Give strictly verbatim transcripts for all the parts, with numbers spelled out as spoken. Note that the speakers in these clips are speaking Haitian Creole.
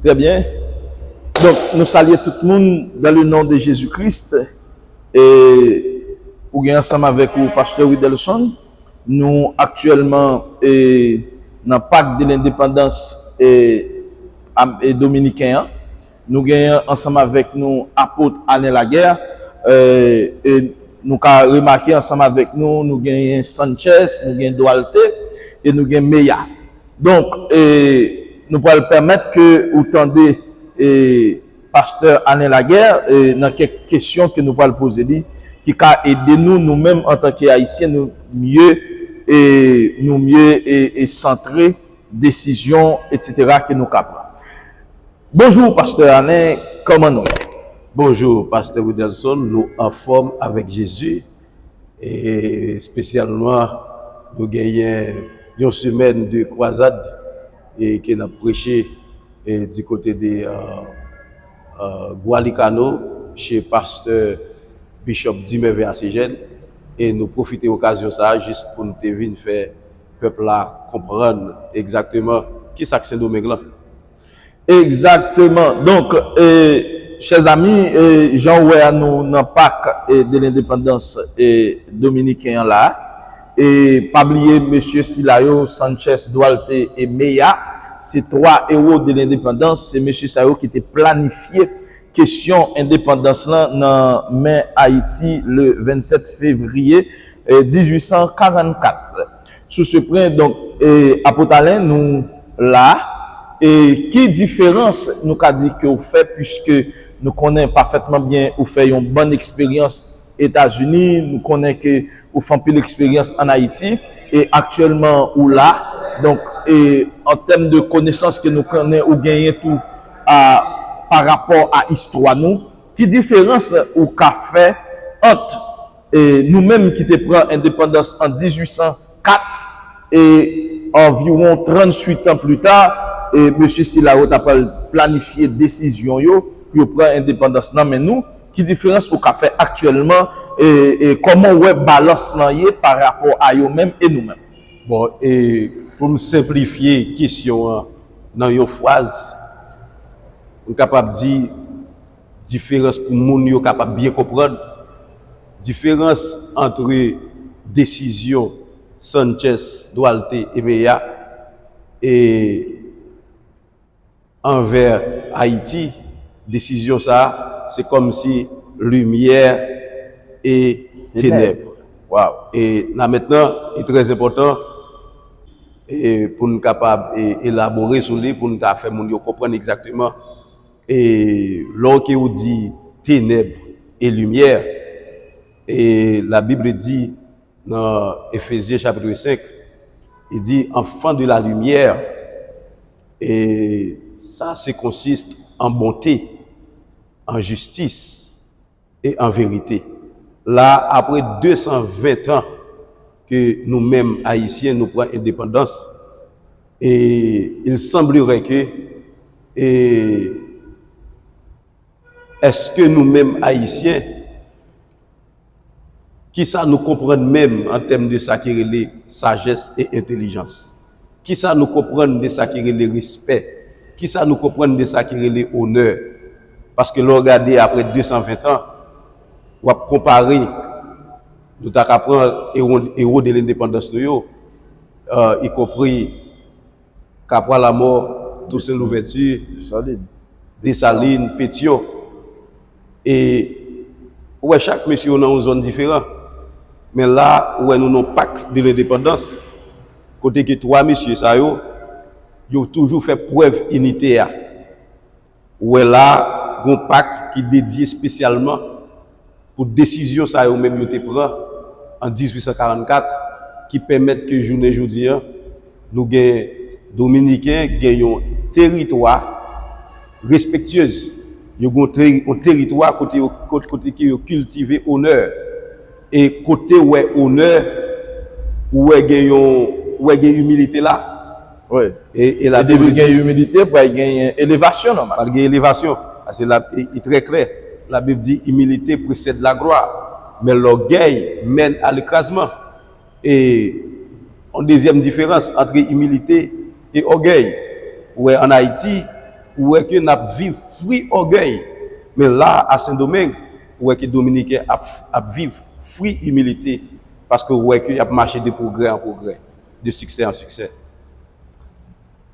Trè byen. Donk, nou salye tout moun dans le nom de Jésus-Christ. E ou gen ansanm avèk ou Pastè Widelson. Nou aktyèlman e, nan Pak de Lendepandans e, am- e dominiken an. Nou gen ansanm avèk nou Apot Alain Laguerre. E, e nou ka remake ansanm avèk nou, nou genyen Sanchez, nou gen Duarte e nou gen Meya. Donk, e, nou pral pèmèt ke ou tande e, Pastè Alain Laguerre e, nan kèk kesyon ke nou pral poze li, ki ka ede nou, nou menm antanke Ayisyen, nou mye e, nou mye e, e santre desizyon, etsetera, ke nou ka pran. Bonjou, Pastè Alain, kòman nou ye? Bonjou, Pastè Widelson, nou anfòm avèk Jezi. E espesyalman, nou genyen yon semèn de kwazad e ke n ap preche e, di kote de uh, uh, Gualicano, chez Pastè Bishop Dimerve Acejèn. E nou pwofite okazyon sa a jis pou n te vin fè pèp la konprann egzakteman kisa k Sendomeng lan. Egzakteman. Donk, e, chè zami, e, jan w wè a, nou nan Pak e, de Lendepandans e, dominiken an la. E pa bliye mesye sila yo, Sanchez, Duarte e Meya, se twa ewo de lendepandans, se mesye sa yo ki te planifye kesyon endepandans lan nan men Ayiti le vennsèt fevriye e, dizuit san karannkat. Sou se pwen, donk, e, Apot Alain, nou la. E ki diferans nou ka di ke w fè, piske nou konnen pafètman byen ou fè yon bòn eksperyans Etazini, nou konnen ke ou fè anpil eksperyans ann Ayiti, e aktyèlman ou la. Donk, e an tèm de konesans ke nou konnen ou genyen tou a, pa rapò a istwa nou, ki diferans ou ka fè ant e nou menm ki te pran endepandans an dizuit san kat e anviwon tranntuit an pli ta, e mesye sila yo ta pral planifye desizyon yo pou yo pran endepandans nan men nou. Ki diferans ou ka fè aktyèlman e, e kòman w wè balans lan ye pa rapò a yo menm e nou menm? Bon, e pou m senplifye kesyon an nan yon fraz, m kapab di diferans pou moun yo kapab byen konprann diferans antre desizyon Sanchez, Duarte e Meya e anvè Ayiti, desizyon sa a, se kòmsi limyè e tenèb. Wow. E la mentnan, e trè enpòtan e pou n kapab e, elabore sou li, pou n ka fè moun yo konprann egzakteman e lè ke ou di tenèb e limyè, e Labib di nan Efezyen chapit senk, li di enfants de la lumière, e sa se konsiste en bonté, en justice et en vérité. La, apre de san ven tan ke nou menm Ayisyen nou pran endepandans, e il semblerait que e èske nou menm Ayisyen, kisa nou konprann menm an tèm de sa ki rele sajès e entèlijans? Kisa nou konprann de sa ki rele respè? Kisa nou konprann de sa ki rele onè? Paske lè w gade apre de san ven tan, w ap konpare, nou ta ka pran ewo, ewo de lendepandans nou yo, uh, y compris Kapwa Lamò, Tousen Louvèti, Desalin, Petyon. E ou wè chak mesye yo nan yon zòn diferan. Men la, ou wè nou nan Pak de Lendepandans, kote ke twa mesye sa yo, yo toujou fè prèv inite a. Ou wè la, gon pak ki dedye espesyalman pou desizyon sa yo menm yo te pran an dizuit san karannkat, ki pèmèt ke jounen jodi an, nou gen Dominiken gen yon teritwa respektyez. Yo gen yon teri-, yon teritwa kote yo, kot-, kote ke yo kiltive onè. E kote w wè onè, ou wè gen yon, ou wè gen imilite la. Wi. E, e la Bib di, gen imilite, pral gen elevasyon nòmal. Pral gen elevasyon. Paske la, e, e trè klè. Labib di, imilite presèd laglwa, men lògèy mèn a lekrazman. E yon dezyèm diferans antre imilite e ògèy. Ou wè, an Ayiti, Ou wè ke n ap viv fwi ògèy. Men la, a Sendomeng, ou wè ke Dominiken ap, ap viv fwi imilite, paske ou wè ke y ap mache de pwogrè an pwogrè, de siksè an siksè.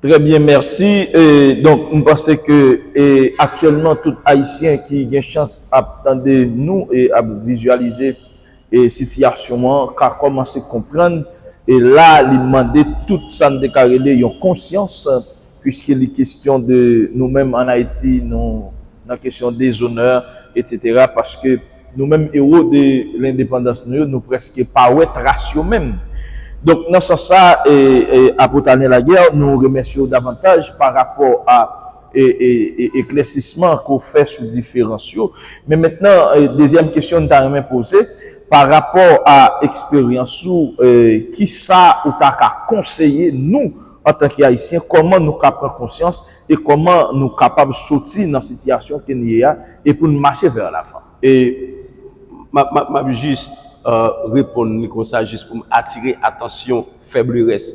Trè byen, mèsi. E, donk, m panse ke e, aktyèlman, tout Ayisyen ki gen chans ap tande nou e ap vizyalize e, sitiyasyon an ka kòmanse konprann. E la, li mande tout sa n te ka rele yon konsyans, piske li kesyon de nou menm ann Ayiti, nou nan kesyon dezonè, etsetera, paske nou menm ewo de lendepandans nou yo, nou prèske pa wè tras yo menm. Donk, nan sans sa, e, e, Apot Alain Laguerre, nou remèsye w davantaj pa rapò a e, e, e, eklèsisman ke w fè sou diferans yo. Men mentnan, e, dezyèm kesyon m ta renmen poze, pa rapò a eksperyans ou, e, ki sa ou ta ka konseye nou antanke Ayisyen, kòman nou ka pran konsyans e kòman nou kapab soti nan sitiyasyon ke n ye a e pou n mache vè lavan? E m ap, m ap, m ap jis, e, reponn li konsa, jis pou m atire atansyon fèblerès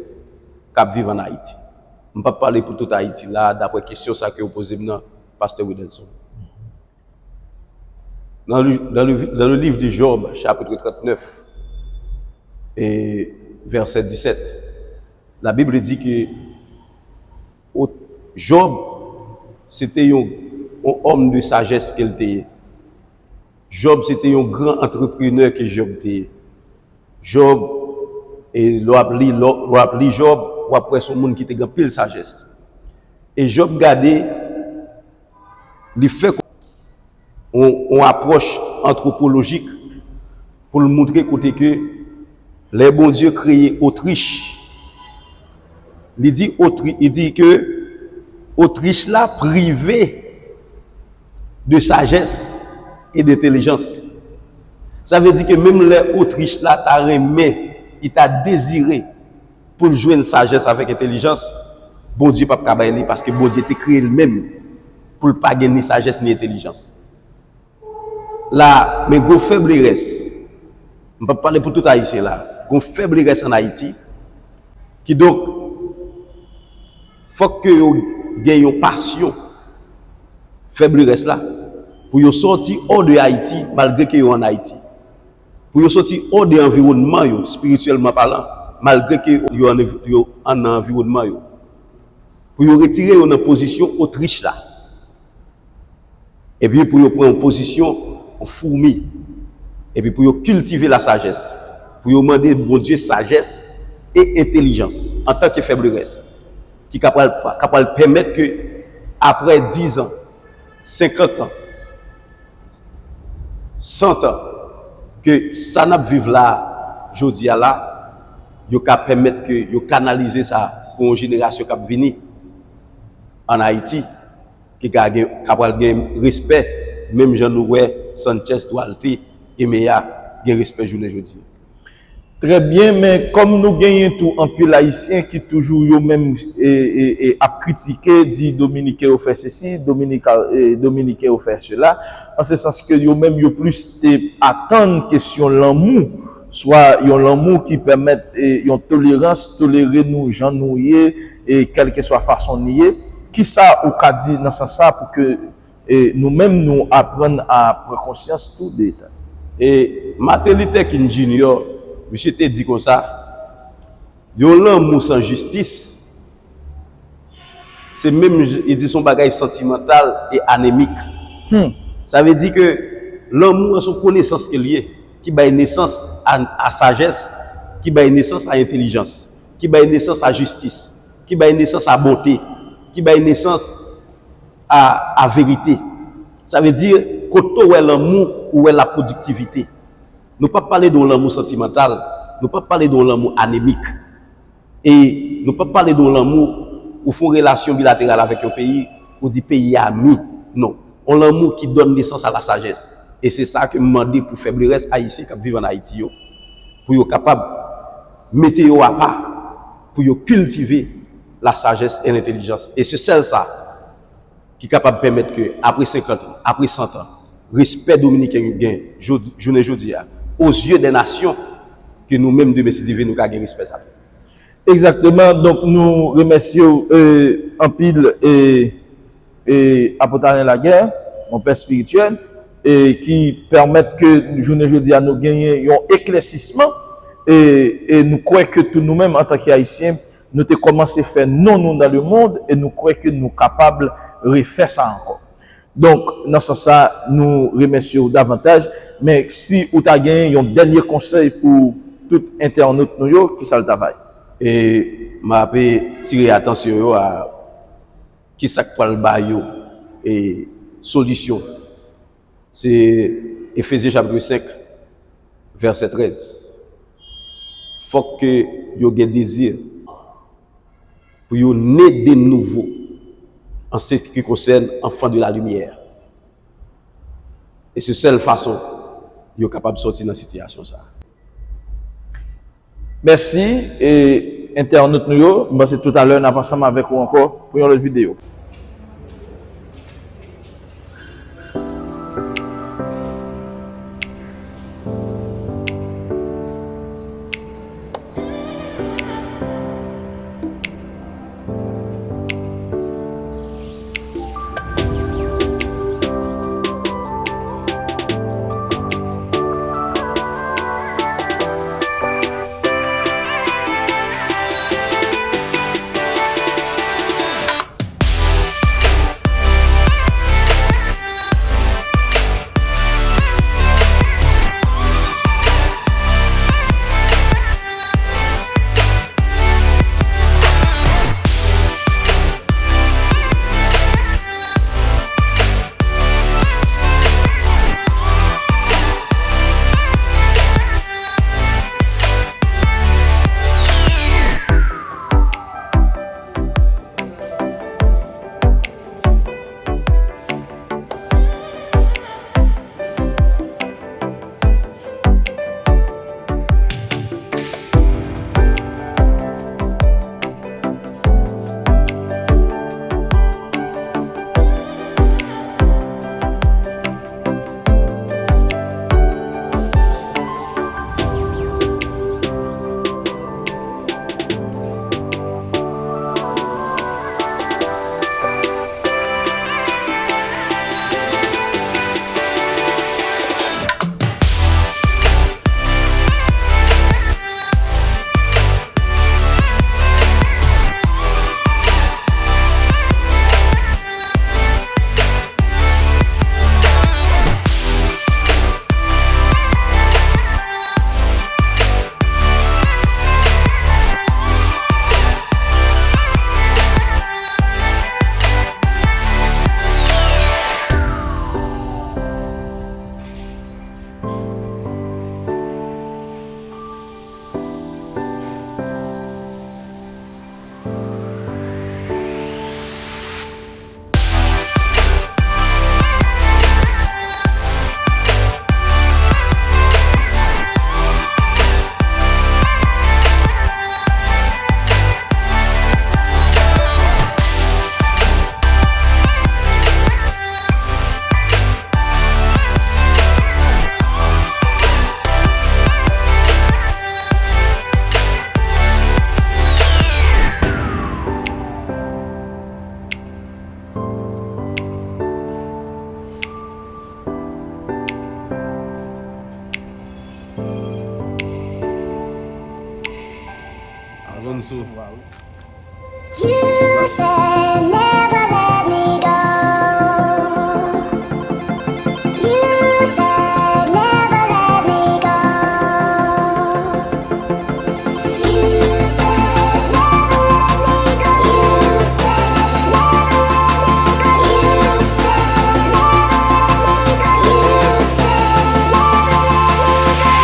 k ap viv ann Ayiti. M p ap pale pou tout Ayiti la, daprè kesyon sa ke w poze m nan, Pastè Widelson. Dans le, dans le, dans le livre de Job, chapitre trente-neuf, et verset dix-sept, la Bible dit que Job, se te yon, yon òm de sajès ke l te ye. Job, se te yon gran antreprenè ke Job te ye. Job, e lè w ap li, lè w ap li Job, w ap wè se yon moun ki te gen anpil sajès. E Job gade, li fè yon, yon apwòch antwopolojik pou l montre kote ke lè Bondye kreye Otrich, li di Otri, li di ke Otrich la prive de sajès e dentelijans. Sa vle di ke menm lè Otrich la ta renmen, li ta dezire pou l jwenn sajès avèk entelijans, Bondye p ap ka bay li paske Bondye te kreye l menm pou l pa gen ni sajès ni entelijans. La, men gon fèblerès, m p ap pale pou tout Ayisyen la, gon fèblerès ann Ayiti, kidonk, fòk ke yo gen yon pasyon fèblerès la, pou yo sòti hors de Ayiti, malgre ke yo ann Ayiti. Pou yo sòti hors de anviwònman yo, espirityèlman palan, malgre ke yo ann, yo ann nan anviwònman yo. Pou yo retire yo nan pozisyon Otrich la. Epi pou yo pran yon pozisyon yon foumi. Epi pou yo kiltive lasajès. Pou yo mande Bondye sajès e entelijans antanke fèblerès ki ka pral, ka pral pèmèt ke apre dizan, senkant an, santan, ke sa n ap viv la, jodi a la, yo ka pèmèt ke yo kanalize sa pou yon jenerasyon k ap vini ann Ayiti, ki ka gen, ka pral gen respè, menm jan nou wè Sanchez, Duarte, Emeya gen respè jounen jodi a. Trè byen, men kòm nou genyen tou anpil Ayisyen ki toujou yo menm e, e, e, ap kritike, di Dominiken yo fè sesi, Dominika, e, Dominiken yo fè sela, an se sans ke yo menm yo plis te atann kesyon lanmou, swa yon lanmou ki pèmèt e, yon tolerans, tolere nou jan nou ye, e kèlkeswa fason n ye. Kisa ou ka di nan sans sa pou ke e, nou menm nou aprann a pran konsyans tou de tan. E Martin Luther King Junior, misye te di konsa, yon lanmou san jistis, se menm, li di se yon bagay santimantal e anemik. Hmm. Sa vle di ke lanmou an se yon konesans ke l ye, ki bay nesans a, a sajès, ki bay nesans a entelijans, ki bay nesans a jistis, ki bay nesans a bonte, ki bay nesans a, a verite. Sa vle di, kote w wè lanmou, ou wè lapwodiktivite. Nou p ap pale de yon lanmou santimantal, nou p ap pale de yon lanmou anemik. E nou p ap pale de yon lanmou ou fè yon relasyon bilateral avèk yon peyi, ou di peyi a mi. Non. Yon lanmou ki donn nesans a lasajès. E se sa ke m mande pou fèblerès ayisyen k ap viv ann Ayiti yo, pou yo kapab mete yo apa, pou yo kiltive lasajès e lentelijans. E se sèl sa ki kapab pèmèt ke apre senkant an, apre san an, respè Dominiken yo gen jodi, jounen jodi a, aux yeux des nations, ke nou menm demen si Dye vle nou ka gen respè sa tou. Egzakteman, donk nou remèsye w e, anpil e, e, Apot Alain Laguerre, yon pè espirityèl, e ki pèmèt ke jounen jodi a nou genyen yon eklèsisman, e, e nou kwè ke tou nou menm, antanke Ayisyen, nou te kòmanse fè non nou nan lemond, e nou kwè ke nou kapab refè sa ankò. Donk, nan sans sa, nou remèsye w davantaj, men si ou ta genyen yon dènye konsèy pou tout entènot nou yo, kisa l ta va ye? E m ape tire atansyon yo a kisa k pral ba yo, e, solisyon. Se Efezyen chapit senk, vèsè trèz. Fòk ke yo gen dezi pou yo ne de nouvo an se ki konsène enfants de la lumière. E se sèl fason yo kapab sòti nan sitiyasyon sa a. Mèsi, e, entènot nou yo. M panse toutalè n ap ansanm avèk ou ankò pou yon lòt videyo. Alonso. You said never let me go. You said never let me go. You said never let me go. You said never let me go. You said never let me go. You said never let me go.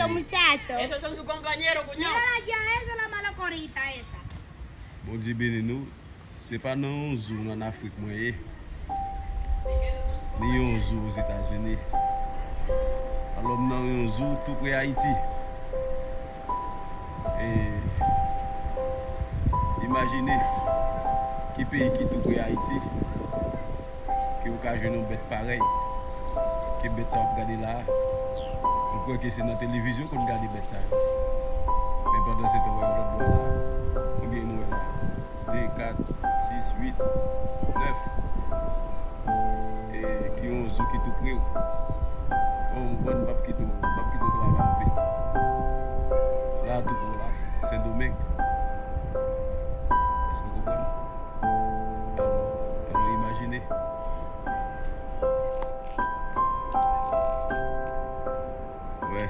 Muchacho. Esos son sus compañeros, cuñado. Mira la guía esa, la mala corita esa. Bondye beni nou. Se pa nan yon zoo ann Afrik mwen ye, ni yon zoo Ozetazini. Alò, m nan yon zoo tou pre Ayiti. E imajine ki peyi ki tou pre Ayiti, ke ou ka jwenn yon bèt parèy ke bèt sa w ap gade la a. M kwè ke se nan televizyon konn gade bèt sa yo. Men pandan se tan, w wè yon lòt bò la. Konbyen nou wè la? De, kat, sis, uit, nèf. E ki yon zoo ki tou pre w. Bon, m konprann, m p ap kite w, m p ap kite w travay anpil. La tou pre w la, Sendomeng. Èske w konprann? Alò, alò imajine. Wè.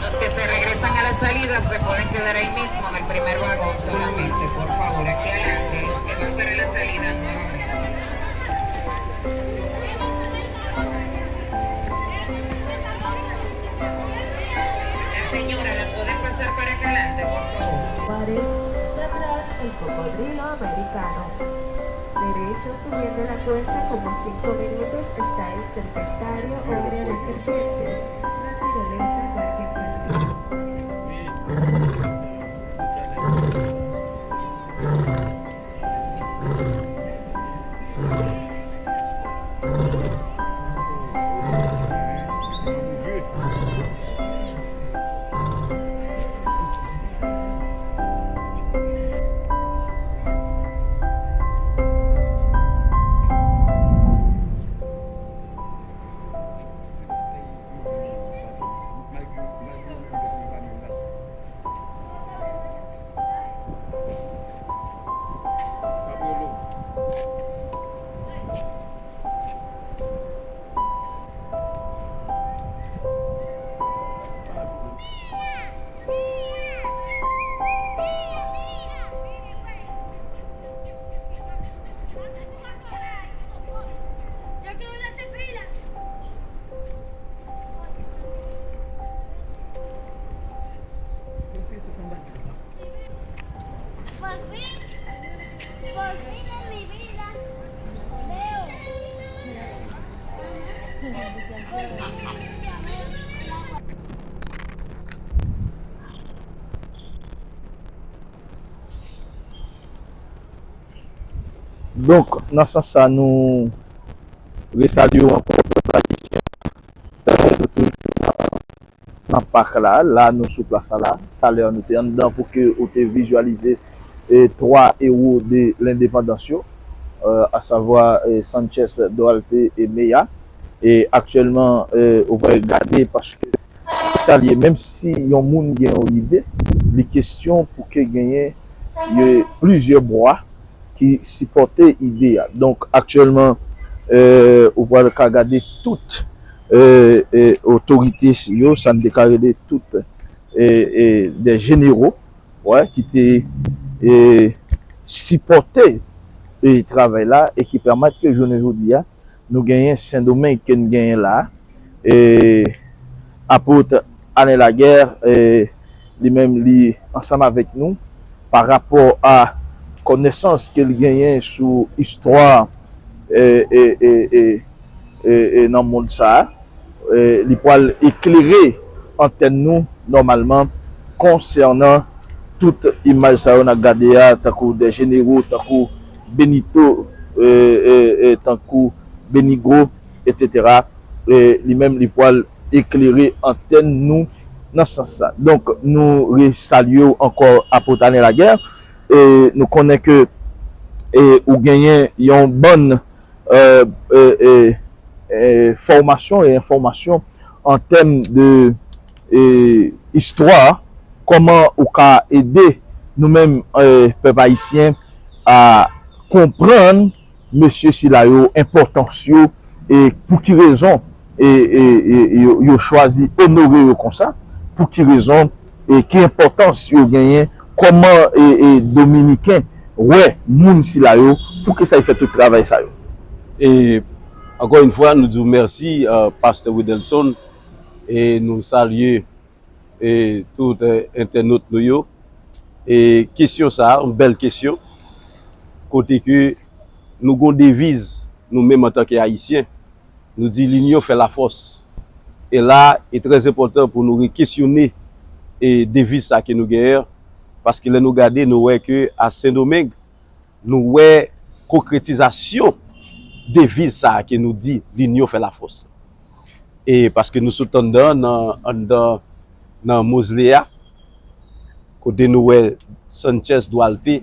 Los que se regresan a la salida se pueden quedar ahí mismo en el primer vagón solamente, por favor, aquí adelante. Los que van para la salida no. La señora, ¿la pueden pasar para acá adelante, por favor? Juárez tendrás el cocodrilo americano. Derecho subiendo la cuenta como cinco minutos está el serpentario o área de serpientes, la tirolesa, cualquier cosa. Por fin, por fin en mi vida veo. Por fin en mi vida veo el agua. Donk, nan sans sa, nou resalye w ankò, pèp ayisyen. Nou toujou nan pak la, la nou sou plas la, la. Talè nou te anndan pou ke ou te vizyalize, e, twa ewo de lendepandans yo, e, asavwa, e, Sánchez, Duarte e Mella. E aktyèlman, e, ou pral gade paske sa l ye, menm si yon moun gen yon ide, li kesyon pou ke genyen, e, plizyè bwa ki sipòte ide a. Donk, aktyèlman, e, ou pral ka gade tout, e, e, otorite yo, sa n te ka rele tout, e, e, des généraux, wè, ki te, e, sipòte, e, travay la e ki pèmèt ke jounen jodi a, nou genyen Sendomeng ke n genyen la, e, Apot Alain Laguerre, e, li menm, li ansanm avèk nou pa rapò a konesans ke l genyen sou istwa, e, e, e, e, e, e, nan mond sa a. E, li pral eklere antèn nou nòmalman konsènan tout imaj sa yo n ap gade a, tankou des généraux, tankou Benito, e, e, e, tankou Benigo, etsetera. E, li menm, li pral eklere antèn nou nan sans sa. Donk, nou resalye w ankò, Apot Alain Laguerre. e, nou konnen ke, e, ou genyen yon bann, e, e, e, e, fòmasyon e enfòmasyon an tèm de, e, istwa, kòman ou ka ede nou menm, e, pèp ayisyen a konprann mesye sila yo, enpòtans yo, e pou ki rezon, e, e, e, yo, yo chwazi onore yo konsa, pou ki rezon, e ki enpòtans yo genyen, kòman, e, e, Dominiken wè moun sila yo, pou ki sa y fè tout travay sa yo. E, ankò yon fwa, nou di w mèsi, e, Pastè Widelson, e nou salye e tout, e, entènot nou yo. E kesyon sa a, yon bèl kesyon, kote ke nou gon deviz, nou menm antanke Ayisyen, nou di linyon fè lafòs. E la, e trè enpòtan pou nou rekesyone e deviz sa ke nou genyen an, paske lè nou gade, nou wè ke a Sendomeng, nou wè konkretizasyon deviz sa a ke nou di linyon fè lafòs. E paske nou sot anndan, nan, anndan, nan mozle a, kote nou wè Sanchez, Duarte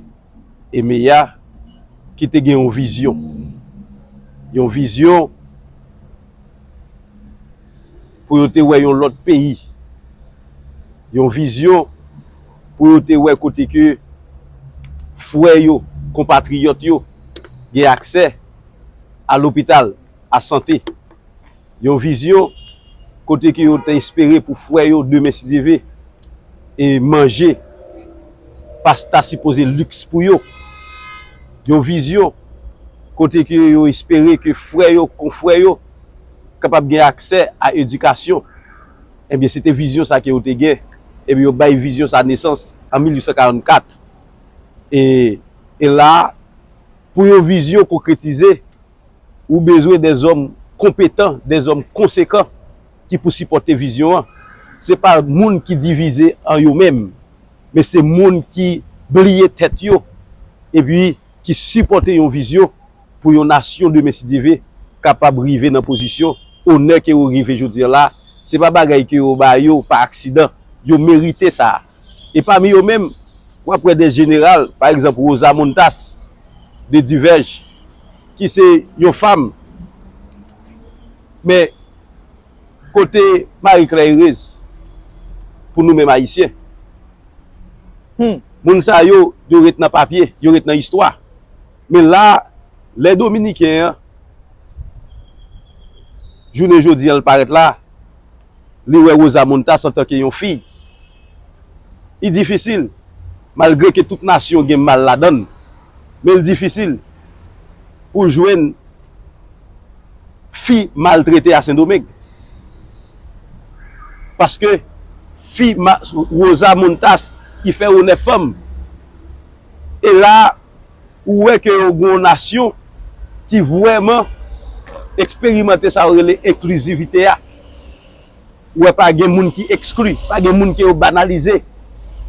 e Mella ki te gen yon vizyon. Yon vizyon pou yo te wè yon lòt peyi. Yon vizyon pou yo te wè kote ke frè yo, konpatriyòt yo gen aksè a lopital, a sante. Yon vizyon kote ke yo te espere pou frè yo demen, si Dye ve, e manje pa ta sipoze liks pou yo. Yon vizyon kote ke yo espere ke frè yo, konfrè yo, kapab gen aksè a edikasyon. Ebyen, se te vizyon sa ke yo te gen. Ebyen, yo bay vizyon sa nesans an mil uit san karannkat. E, e la, pou yon vizyon konkretize, ou bezwen dèzòm konpetan, dèzòm konsekan ki pou sipòte vizyon an. Se pa moun ki divize an yo menm, men se moun ki bliye tèt yo, epi ki sipòte yon vizyon pou yon nasyon demen, si Dye ve, kapab rive nan pozisyon onè ke yo rive jodi a la. Se pa bagay ke yo ba yo pa aksidan. Yo merite sa. E pami yo menm, w ap wè de jeneral, pa egzanp, Rosa Montas, de Divèj, ki se yon fanm. Men, kote Marie Claire Erez pou nou menm Ayisyen? Hmm. Moun sa yo, yo ret nan papye, yo ret nan istwa. Men la, lè Dominiken an, jounen jodi an, l parèt la, li wè Rosa Montas antanke yon fi. Li difisil, malgre ke tout nasyon gen mal ladan l, men l difisil pou jwenn fi maltrete a Sendomeng. Paske fi ma-, Rosa Montas, li fè onè fanm. E la, ou wè ke yo gen yon nasyon ki vrèman eksperimante sa yo rele enklizivite a. Ou wè pa gen moun ki ekskli, pa gen moun ke yo banalize.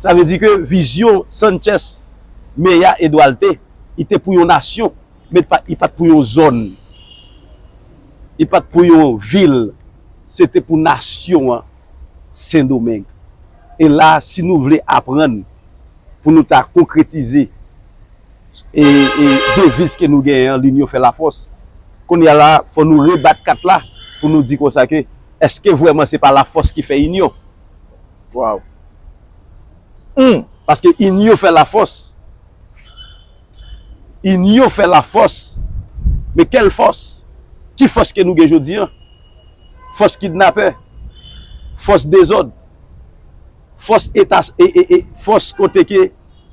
Sa vle di ke vizyon Sanchez, Mella e Duarte, li te pou yon nasyon, men pa, li pa t pou yon zòn. Li pa t pou yon vil. Se te pou nasyon an, Sendomeng. E la, si nou vle aprann pou nou ta konkretize e, e deviz ke nou genyen an, linyon fè lafòs. Kounye a la, fò nou rebat kat la pou nou di konsa ke, èske vrèman se pa lafòs ki fè inyon? Waw. Hmm. Paske inyon fè lafòs. Inyon fè lafòs. Men kèl fòs? Ki fòs ke nou gen jodi an? Fòs kidnapè, fòs dezòd, fòs eta, e, e, e, fòs kote ke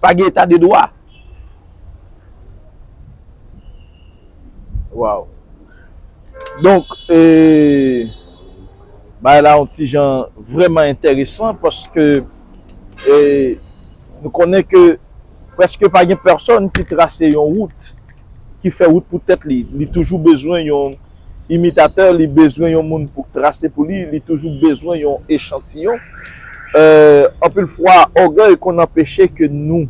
pa gen eta de dwa. Waw. Donk, e, bagay la yon ti jan vrèman enteresan paske, e, nou konnen ke prèske pa gen pèsonn ki trase yon wout, ki fè wout pou tèt li. Li toujou bezwen yon imitatè, li bezwen yon moun pou trase pou li, li toujou bezwen yon echantiyon. E, anpil fwa, ògèy konn anpeche ke nou,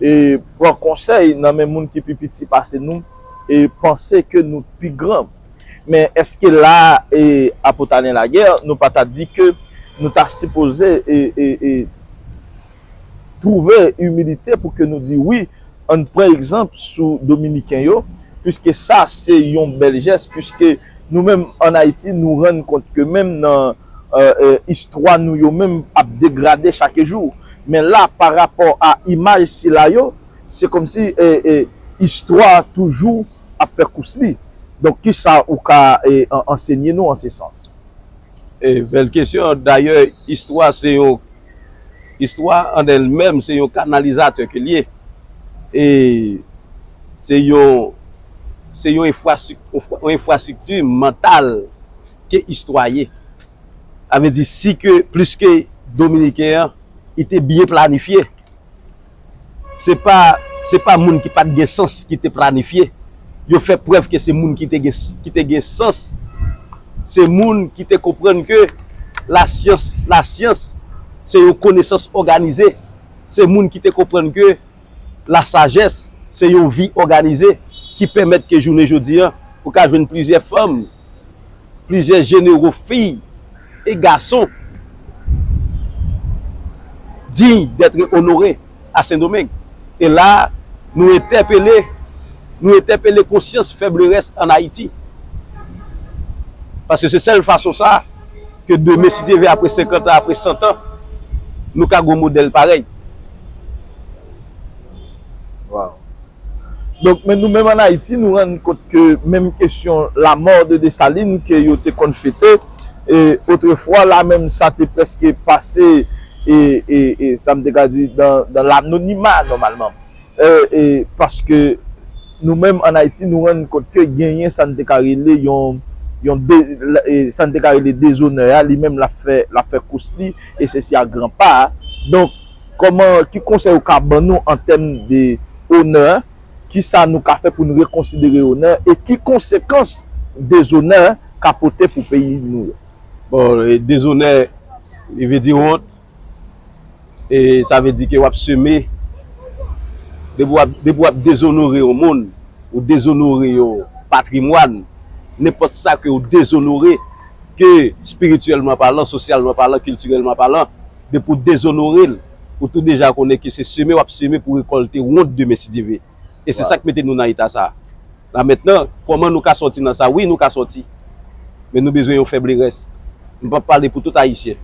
e, pran konsèy nan men moun ki pi piti pase nou e panse ke nou pi gran. Men èske la, e, Apot Alain Laguerre, nou pa ta di ke nou ta sipoze, e, e, e, twouve imilite pou ke nou di wi, ann pran egzanp sou Dominiken yo, piske sa se yon bèl jès, piske nou menm ann Ayiti, nou rann kont ke menm nan, e, e, istwa nou yo menm ap degrade chak jou. Men la, pa rapò a imaj sila yo, se kòmsi, e, e, istwa toujou ap fè kous li. Donk, kisa ou ka, e, an-, ansenye nou an se sans? E, bèl kesyon. Dayè, istwa se yon, istwa an èl menm se yon kanalizatè ke l ye. E se yon, se yon enfrastrik-, yon enfrastrikti mantal ke istwa ye. Sa vle di, si ke, plis ke Dominiken an, li te byen planifye. Se pa, se pa moun ki pa t gen sans ki te planifye. Yo fè prèv ke se moun ki te gen, ki te gen sans. Se moun ki te konprann ke lasyans, lasyans, se yon konesans òganize. Se moun ki te konprann ke lasajès, se yon vi òganize ki pèmèt ke jounen jodi an, ou ka jwenn plizyè fanm, plizyè jenero fi e gason diy d'être onore a Sendomeng. E la, nou entèpele, nou entèpele konsyans fèblerès ann Ayiti. Paske se sèl fason sa ke demen, si Dye vle, apre senkant an, apre san an, nou ka gen yon modèl parèy. Donk, men nou menm ann Ayiti, nou rann kont ke menm kesyon lamò de Desalin ke yo te konn fete, e otrefwa la menm sa te prèske pase, e, e, e sa m te ka di dan, dan lanonima nòmalman. E, e, paske nou menm ann Ayiti, nou rann kont ke genyen sa n te ka rele yon, yon de, e, sa n te ka rele dezonè a, li menm l ap fè, l ap fè kous li, e se si a gran pa. Donk, kòman, ki konsèy ou ka ban nou an tèm de onè? Kisa nou ka fè pou n rekonsidere onè e ki konsekans dezonè ka pote pou peyi nou yo? Bon, e dezonè, li vle di wont. E sa vle di ke w ap seme, depi w ap, depi w ap dezonore yon moun, ou dezonore yon patrimwàn, nenpòt sa ke w dezonore, ke espirityèlman palan, sosyalman palan, kiltirèlman palan, depi w dezonore l, ou tou deja konnen ke se seme w ap seme pou w rekòlte wont demen, si Dye vle. E se sa k mete nou nan eta sa a. La mentnan, kòman nou ka sòti nan sa? Wi, nou ka sòti. Men nou bezwen yon fèblerès. M p ap pale pou tout Ayisyen.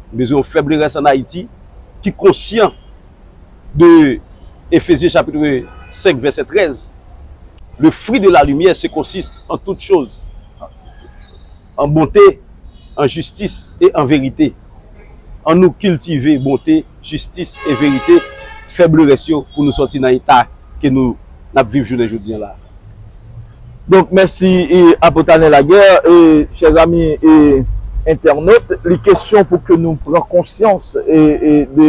Nou bezwen yon fèblerès ann Ayiti ki konsyan de Efezyen chapit senk vèsè trèz. Le fruit de la lumière se consiste en toutes choses, en bonté, en justice et en vérité. Ann nou kiltive bonte, jistis e verite, fèblerès yo pou nou sòti nan eta ke nou n ap viv jounen jodi an la. Donk, mèsi, e, Apot Alain Laguerre. E, chè zanmi, e, entènot, li kesyon pou ke nou pran konsyans, e, e, de,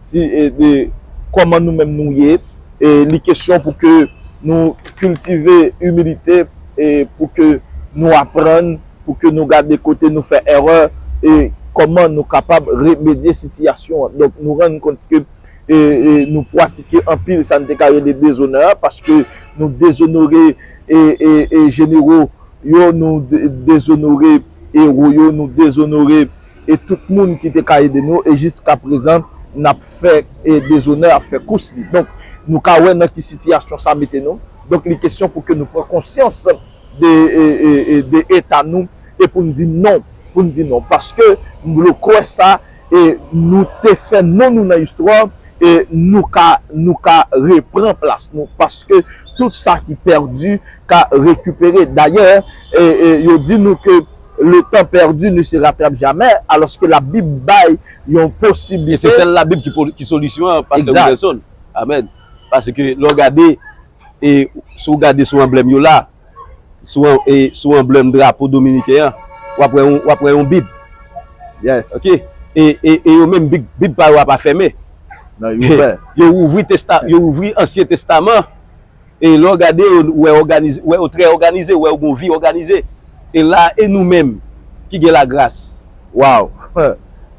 si, e, de kòman nou menm nou ye. E, li kesyon pou ke nou kiltive imilite, e, pou ke nou aprann, pou ke nou gade kote nou fè erè, e kòman nou kapab remedye sitiyasyon an. Donk, nou rann kont ke, e, e, nou pratike anpil sa n te ka rele dezonè a, paske nou dezonore, e, e, e, jenero yo, nou de-, dezonore ewo yo, nou dezonore, e, tout moun ki te ka ede nou, e jiska prezan, n ap fè, e, dezonè ap fè kous li. Donk, nou ka wè nan ki sitiyasyon sa mete nou. Donk, li kesyon pou ke nou pran konsyans de, e, e, e, de eta nou, e pou n di non, pou n di non. Paske nou kwè sa, e nou te fè non nou nan istwa, e nou ka, nou ka repran plas nou. Paske tout sa ki pèdi ka rekipere. Dayè, e, e, yo di nou ke le temps perdu ne se rattrape jamais, alòske Labib bay yon posiblite. E se sèl Labib ki, ki solisyon an, Pastè Wilson. Amèn. Paske lè w gade, e si w gade sou anblèm yo la, sou, e, sou anblèm drapo dominiken an, w ap wè yon, w ap wè yon Bib. Yes. Ok? E, e, e yo menm, Bib, Bib pa yo a pa fèmen. Non, yo ouvè. Yo ouvri testa-, yo ouvri Ansyen Testaman. E lè w gade, w wè òganize, w wè yo trè òganize, w wè yo gon vi òganize. E la, e nou menm ki gen lagras? Waw.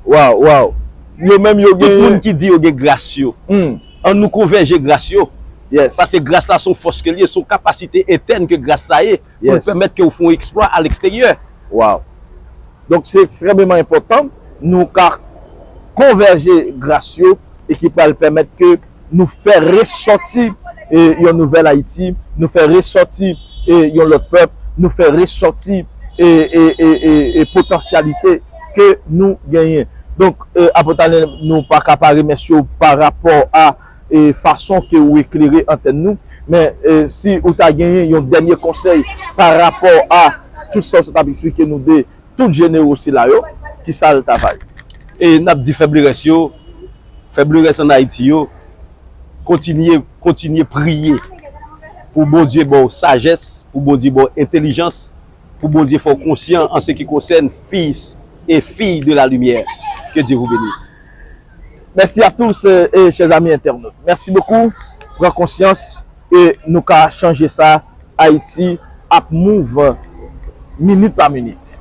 Waw, waw. Si yo menm yo genyen. Tout moun ki di yo gen gras yo. Hmm. Ann nou konvèje gras yo. Yes. Paske gras la se yon fòs ke l ye, se yon kapasite entèn ke gras la ye pou l pèmèt ke w fè yon eksplwa a leksteryè. Waw. Donk, se ekstrèmeman enpòtan nou ka konvèje gras yo e ki pral pèmèt ke nou fè resòti e, yon nouvèl Ayiti, nou fè resòti e, yon lòt pèp, nou fè resòti e, e, e, e, e potansyalite ke nou genyen. Donk, e, Apot Allen, nou pa ka pa remèsye w pa rapò a e, fason ke ou eklere antèn nou, men e, si ou ta genyen yon dènye konsèy pa rapò a tout sa w sot ap eksplike nou de tout jenero sila yo, ki sa l ta va ye? E n ap di fèblerès yo, fèblerès ann Ayiti yo, kontinye, kontinye priye pou Bondye ba w sajès, pou Bondye ba w entèlijans, pou Bondye fè w konsyan an se ki konsène fils et filles de la lumière. Que Dieu vous bénisse. Merci à tous, euh, et chers amis internautes. Merci beaucoup. Pran konsyans e nou ka chanje sa. Ayiti ap move minit pa minit.